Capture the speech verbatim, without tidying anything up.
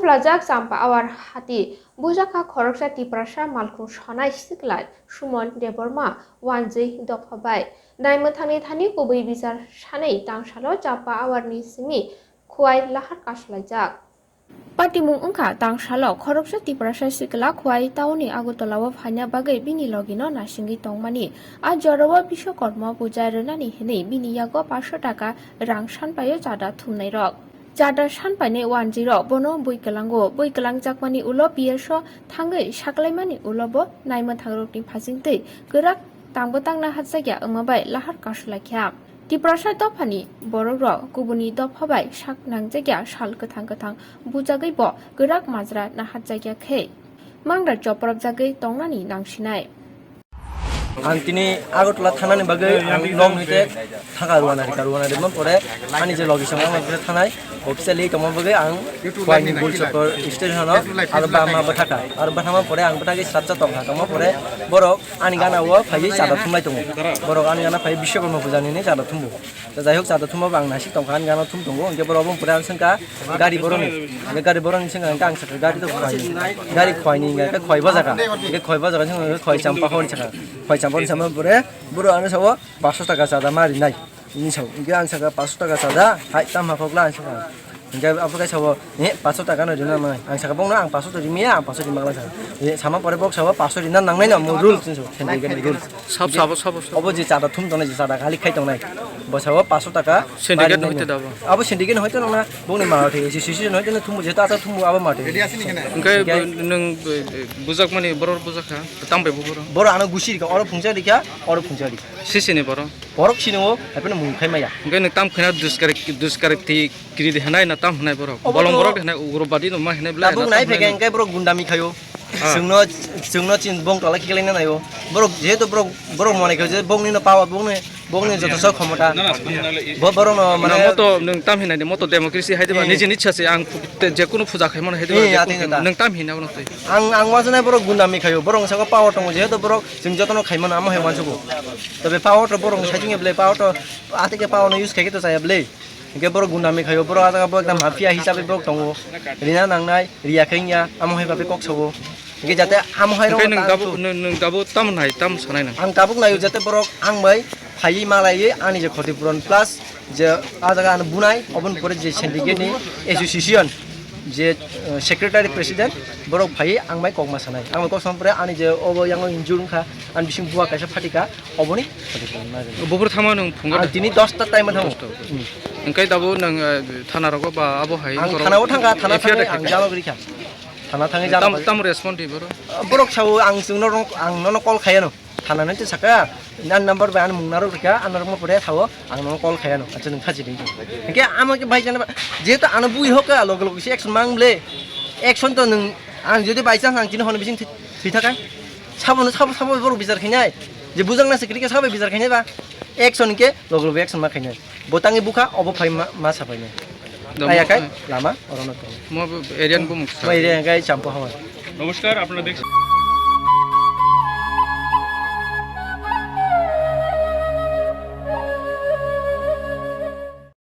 Phlajak Champawar hati, bujakha khoroksa Tiprasa malkhung sonai sikla Suman Debbarma wanjwi dopha bai. Naimwthangni thani kubui bichar sanai tangsalo Champawarni simi khuwai lahar kasulaijak. Patimung wngkha tangsalo khoroksa Tiprasa sikla khuwai tauni Agartala o phaina bagwi bini logino nasingwi tongmani. A jorao Biswakarma puja rwnani hwnwi bini yago paanso taka rang sanpaio chada thumnairok. Chada sanpainai wanjwirok bono bui kwlango. Bui kwlangjakmani ulo P S o thangwi saklaimani ulo bo naimwthangrokni phasingtwi kwrak tangbo tangna hachjakya wngma bai lahar kasulaikha. Tiprasa dophani borokrok kubuni dopha bai sak nangjakya sal kwthang kwthang bujagwi bo kwrak majra naharjakya khe mangra chopropjagwi tongnani nangsinai. Ang tini Agartala thanani bagwi ang nok nite thaka ruana rika ruana rima pore ani je logi song ang thanai officially tongma bagwi ang Khuaini Gul Chokor station o aro bama bwthaka aro bwthama pore ang bwthagwi srapsa tongkha tongma pore borok ani gana o phaiwi chada thumlai tongo. Borok ani gana phaiwi Biswakarma puja nini chada thumbo. Jai hok, chada thumma bo ang naisik tongkha, ani gana thum tongo, hingke borok obo pore ang sengkha gari boroni, hingke gari boroni sengkha hingke ang sakha gari to khwai, gari khwaini hingke khwai bojaka, hingke khwai bojaka sengkha hingke khwai champa hor sengkha, khwai champa hor sengkha pore borok ano sao paanso taka chada ma rinai, hini sao, hingke ang sakha paanso taka chada, hai tam hakhokla ang sakha. Hingke abo khe sabo, "Eh, paanso taka no rina nangnai." Ang saka, "Bongno ang paanso to rimiya, ang paanso rima glak," saka. Eh, sama pore bok sabo, "Paanso rina nangnai no, mo rule," hinwi sabo, syndicate ni rule. Sab, sabo, sabo, sabo. Obo je chada thum tongnai, je chada khalik khai tongnai. Bo sabo paanso taka. Syndicate no hoite dabo. Abo syndicate no hoite nangna, bongni ma hoite, association hoite no thumbo, jehetu acha thumbo abo ma hoite. Hingke hingke bo nwng, eh, eh, bujakmani borok bujakha, tam bai bo borok. Borok ano gusi rikha, oro phungcha rikha, oro phungcha rikha. Sisini borok. Borok sini o, haipeno mung khai maya. Hingke nwng tam khena duskar, duskar ti Kiri de hinai na tam hinai borok. Obo bolong to borok de hinai ugrobadi no ma hinai bwlai. Tabuk na nai tam phege hinai. Hingke borok gundami khayo. Ah. Chwngno, chwngno chin bong tola khiklai na nayo. Borok jehetu borok, borok mone khayo je bongni no power, bongni, bongni joto sok khomota. Bo borok no mane. Na moto nwng tam hinai de moto democracy hai de ba. Eh. Nijini ichha se ang pu-, te, je kunu puja khai mano hai de ba, eh, je kunu atini ta. Nwng tam hinai bono twi. Ang, ang wajanai borok gundami khayo. Borok saka power tongo jehetu borok chwng jotono khai mano amo hai wansugo. Tobe power to borok sai thing bwlai power to atike power no use khai khe to chaya bwlai. Hingke borok gundami khayo, borok ah jaga bo ekdam mafia hisabe borok tongo. Rina nangnai, riya khe wngya, amo hai babe kok sao. Hingke jate amo hai rok. Hingke nwng ta tabuk, nwng, nwng tabuk tam nai, tam sanai nwng? Ang tabuk naio jate borok ang bai phaiwi malaiwi ani je khoti puron plus je ah jaga ano bunai, oboni pore je syndicate ni association je, eh, secretary president borok phaiwi ang bai kokma sanai. Ang bai kok sama pore ani je obo yang injure wngkha, ani bising buwa kaisa phatika. Oboni? Buphuru thangma nwng phungo da? Ang tini dosta time thango. Dosta. Hmm. Hingke tabuk nwng, eh, thana rogo ba abo hai ang borok thana o thangkha, thana F I R thangwi ang jalo rikha. Thana thangwi jalo tam, rikha. Tam respond di borok? Borok sao ang chwngno rong, ang nono call khaiano. Thana nai saka, an number bai an mung narok rikha, an narok ma pore sao ang nono call khaiano. Acha nwng khachi di. Hingke amo ke bai jana ba, jehetu ano bui hoka, loge loge se action mang ble. Action to nwng, ang jodi by chance ang tini hono bising thwi, thwi thakai. Sabono, sabo, sabo borok bichar khainai. Je bujakna se kwrwi khe sabo bichar khainai ba. Action khe logo logo action ma khainai. Bo tangwi bukha, obo phai ma, ma sa phainai. Da mo, ayakhai eh, lama orono tongo. Mo area ni bumung sa. Mo area khe Champa Hawa. নমস্কার, আপনারা দেখছেন।